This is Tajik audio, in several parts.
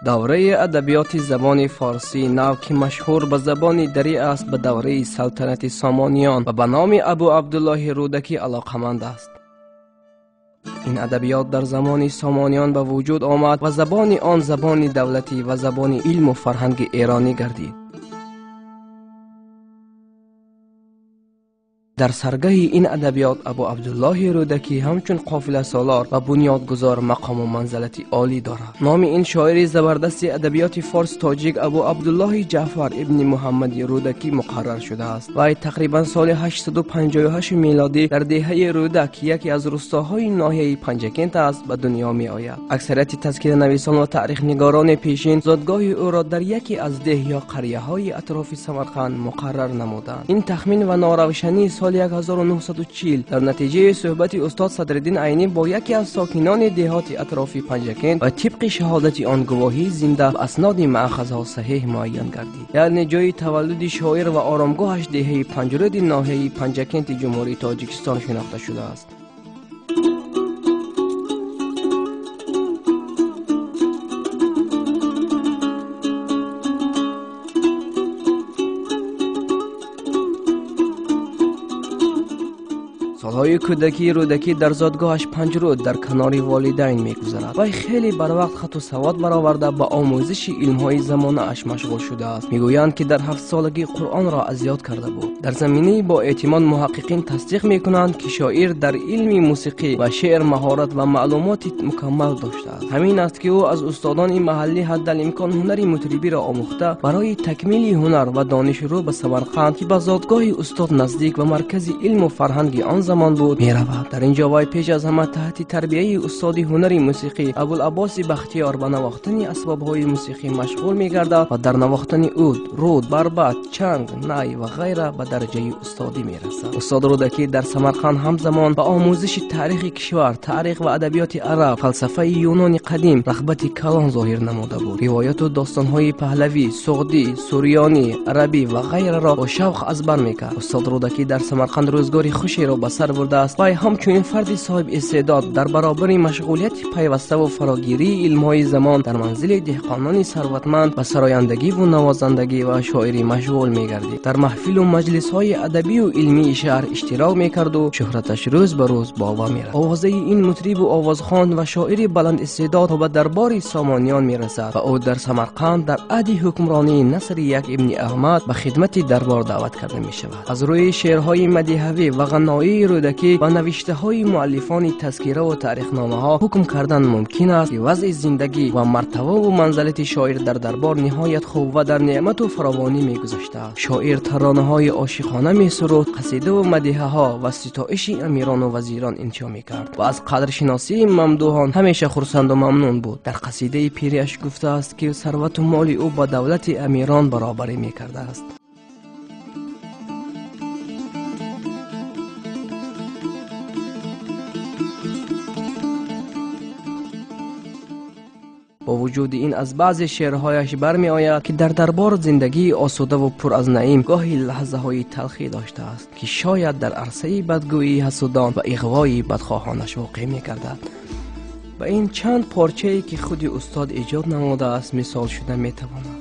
Давраи адабиёти забони форсии нав, ки машҳур ба забони дарӣ аст, ба давраи салтанати Сомониён ва ба номи Абу Абдуллоҳи Рӯдакӣ алоқаманд аст. Ин адабиёт дар замони Сомониён ба вуҷуд омад ва забони он забони давлатӣ ва забони илму фарҳанги эронӣ гардид. Дар саргаҳи ин адабиёт Абу Абдуллоҳи Рӯдакӣ ҳамчун қофиласолор ва бунёдгузор мақому манзалати олӣ дорад. Номи ин шоири забардасти адабиёти форс тоҷик Абу Абдуллоҳи Ҷаъфар ибни Муҳаммади Рӯдакӣ муқаррар шудааст. Вай тақрибан соли 858 милодӣ дар деҳаи Рӯдак, ки яке аз рустоҳои ноҳияи Панҷакент аст, ба дунё меояд. Аксарияти тазкиранависон ва таърихнигорони пешин зодгоҳи ӯро дар яке аз деҳ ё қарияҳои атрофи Самарқанд муқаррар намуданд. Ин тахмин ва норавшании соли 1940 дар натиҷаи суҳбати устод Садриддин Айнӣ бо яке аз сокинони деҳоти атрофи Панҷакент ва тибқи шаҳодати он гувоҳии зинда ва асноди маъхазҳо саҳеҳ муайян гардид. Яъне ҷои таваллуди шоир ва оромгоҳаш деҳаи Панҷрӯди ноҳияи Панҷакенти Ҷумҳурии Тоҷикистон шинохта шудааст. Солҳои кӯдакии Рӯдакӣ дар зодгоҳаш Панҷрӯд дар канори волидайн мегузарад. Вай хеле барвақт хату савод бароварда ба омӯзиши илмҳои замонааш машғул шудааст. Мегӯянд, ки дар ҳафтсолагӣ Қуръонро аз ёд карда буд. Дар заминаи бо эътимод муҳаққиқин тасдиқ мекунанд, ки шоир дар илми мусиқӣ ва шеър маҳорат ва маълумоти мукаммал доштааст. Ҳамин аст, ки ӯ аз устодони маҳаллӣ ҳаддалимкон ҳунари мутрибиро омӯхта, барои такмили ҳунар ва дониш рӯ ба Самарқанд, ки ба зодгоҳи устод наздик ва маркази илму фарҳанги он замон буд, меравад. Дар ин ҷо вай пеш аз ҳама таҳти тарбияи устоди ҳунари мусиқӣ Абулаббоси Бахтиёр ба навохтани асбобҳои мусиқӣ машғул мегардад ва дар навохтани уд, руд, барбат, чанг, най ва ғайра ба дараҷаи устодӣ мерасад. Устод Рӯдакӣ дар Самарқанд ҳамзамон ба омӯзиши таърихи кишвар, таърих ва адабиёти араб, фалсафаи юнони қадим рағбати калон зоҳир намуда буд. Ривояту достонҳои паҳлавӣ, суғдӣ, сурёнӣ, арабӣ ва ғайраро бо шавқ аз бар мекард. Устод Рӯдакӣ дар Самарқанд рӯзгори хушеро ба сар бурдааст. Вай ҳамчунин фарди соҳиб истеъдод дар баробари машғулияти пайваставу фарогирии илмҳои замон дар манзили деҳқонони сарватманд ба сарояндагиву навозандагӣ ва шоирӣ машғул мегардид. Дар маҳфилу маҷлисҳои адабию илмии шаҳр иштирок мекарду шӯҳраташ рӯз ба рӯз боло мерафт. Овозаи ин мутрибу овозхон ва шоири баландистеъдод то ба дарбори Сомониён мерасад ва ӯ дар Самарқанд дар аҳди ҳукмронии Насри як ибни Аҳмад ба хидмати дарбор даъват карда мешавад. Аз рӯи шеърҳои мадиҳавӣ ва ғаноии Рӯдакӣ ва навиштаҳои муаллифони тазкираву таърихномаҳо ҳукм кардан мумкин аст, ки вазъи зиндагӣ ва мартабаву манзалати шоир дар дарбор ниҳоят хуб ва дар неъмату фаровонӣ мегузаштааст. Шоир таронаҳои ошиқона месуруд, қасидаву мадиҳаҳо ва ситоиши амирону вазирон иншо мекард ва аз қадршиносии мамдуҳон ҳамеша хурсанду мамнун буд. Дар қасидаи пириаш гуфтааст, ки сарвату моли ӯ ба давлати амирон баробарӣ мекардааст. Бо вуҷуди ин аз баъзе шеърҳояш бармеояд, ки дар дарбор зиндагии осудаву пур аз наим гоҳи лаҳзаҳои талхӣ доштааст, ки шояд дар арсаи бадгӯии ҳасудон ва иғвои бадхоҳонаш воқеъ мегардад. Ба ин чанд порчае, ки худи устод эҷод намудааст, мисол шуда метавонад.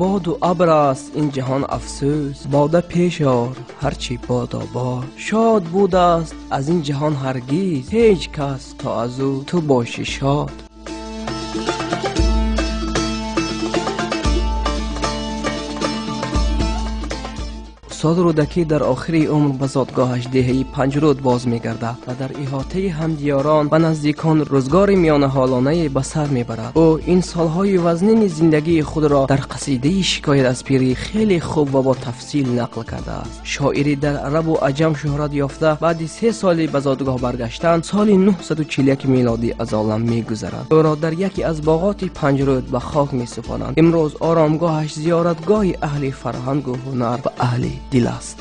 Боду абр аст ин ҷаҳон афсӯс, бода пеш ор ҳарчи бодо бод. Шод будааст аз ин ҷаҳон ҳаргиз ҳеҷ кас, то аз ӯ ту бошӣ шод. Устод Рӯдакӣ дар охири умр ба зодгоҳаш деҳаи Панҷрӯд боз мегардад ва дар иҳотаи ҳамдиёрон ва наздикон рӯзгори миёнаҳолонае ба сар мебарад. Ӯ ин солҳои вазнини зиндагии худро дар қасидаи шикоят аз пирӣ хеле хуб ва бо тафсил нақл кардааст. Шоири дар арабу аҷам шӯҳрат ёфта баъди 3 соли ба зодгоҳ баргаштан соли 941 милодӣ аз олам мегузарад. Ӯро дар яке аз боғоти Панҷрӯд ба хок месупоранд. Имрӯз оромгоҳаш зиёратгоҳи аҳли фарҳангу ҳунар ва аҳли дил аст.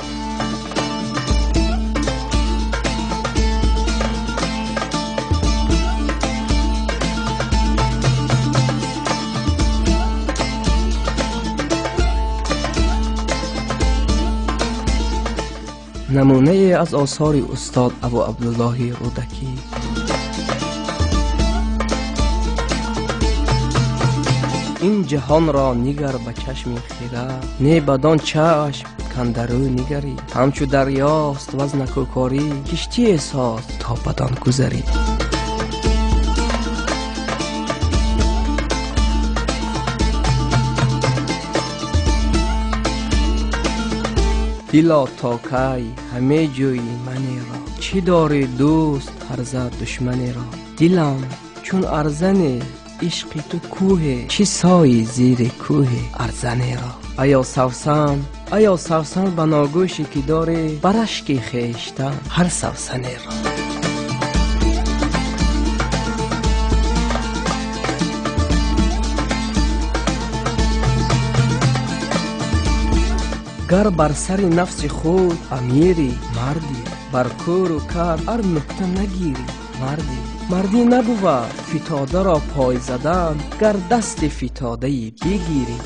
Намунае аз осори устод Абу Абдуллоҳи Рӯдакӣ. Ин ҷаҳонро нигар ба чашми хира, не бадон чашм кандарӯ нигарӣ. Ҳамчу дарёст ваз накӯкорӣ, киштие соз то бадон гузарӣ. Дило то кай ҳаме ҷӯйӣ манеро, чӣ дорӣ дӯст ҳарза душманеро? Дилам чун арзане ишқи ту кӯҳе, чӣ сои зири кӯҳе арзанеро. Аё савсан, аё савсан ба ногӯши ки дорӣ, ба рашки хештан ҳар савсанеро. Гар бар сари нафси худ амири мардӣ, бар кӯру кар ар нукта нагирӣ мардӣ. Мардӣ набувад фитодаро пой задан, гар дасти фитодаи бигирӣ